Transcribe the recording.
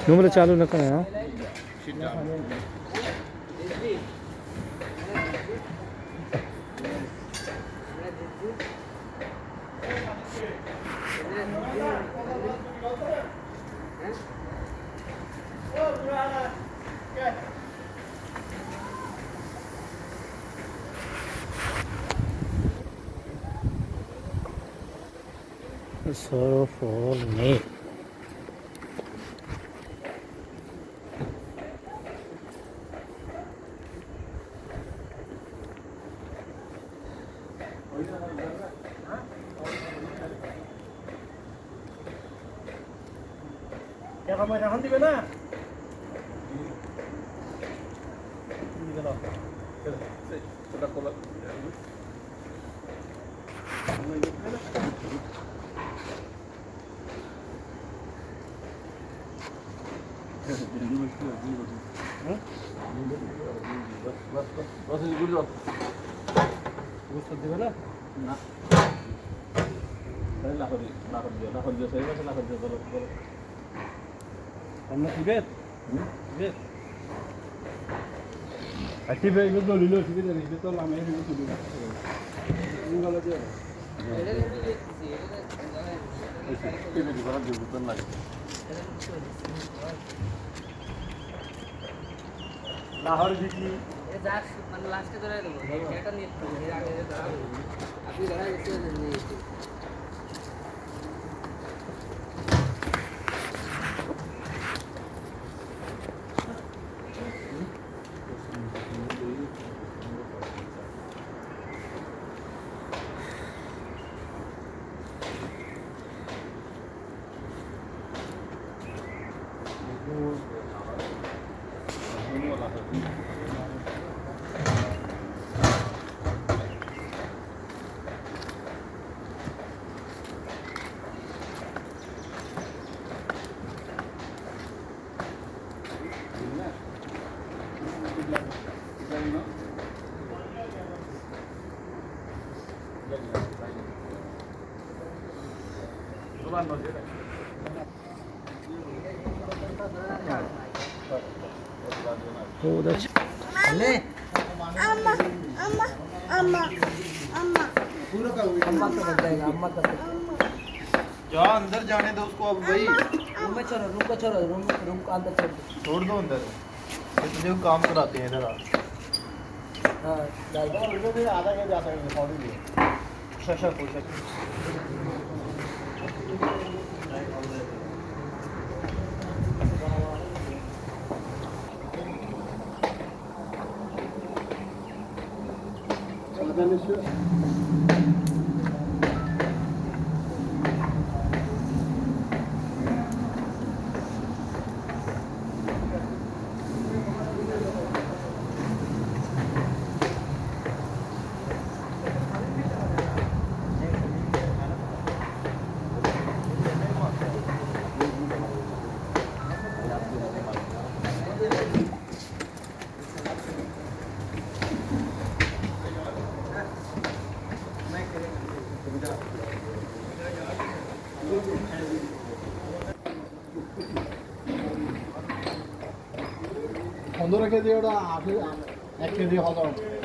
نوں بلے چالو نہ کناں، ہاں؟ سو فور نہیں۔ کیا کام ہے؟ رہن دیبے نا۔ ہم نے تیرے اچھی بھائی، یہ تو لے لو، ٹھیک ہے، یہ تو لامے، یہ تو لے لو۔ یہ والا جو ہے۔ لاہور جی کی۔ یہ جاس، من لاسٹ دورے دو، یہ کیا کرنی ہے؟ یہ آگے دورا۔ ابھی دورا ایسے نہیں۔ جا اندر جانے دو اس کو اب بھائی۔ روم میں چھوڑو، روم کو چھوڑو، روم، روم کو اندر چھوڑ دو۔ چھوڑ دو اندر۔ یہ تو دیکھو کام کراتے ہیں ادھر آ۔ ہاں، ڈال دو۔ آدھا گھنٹہ جاتا ہے، پاؤڈر بھی ہے۔ شش پوشک۔ বন্ধ রেখে দিয়ে ওটা আটে, এক কেজি হজম।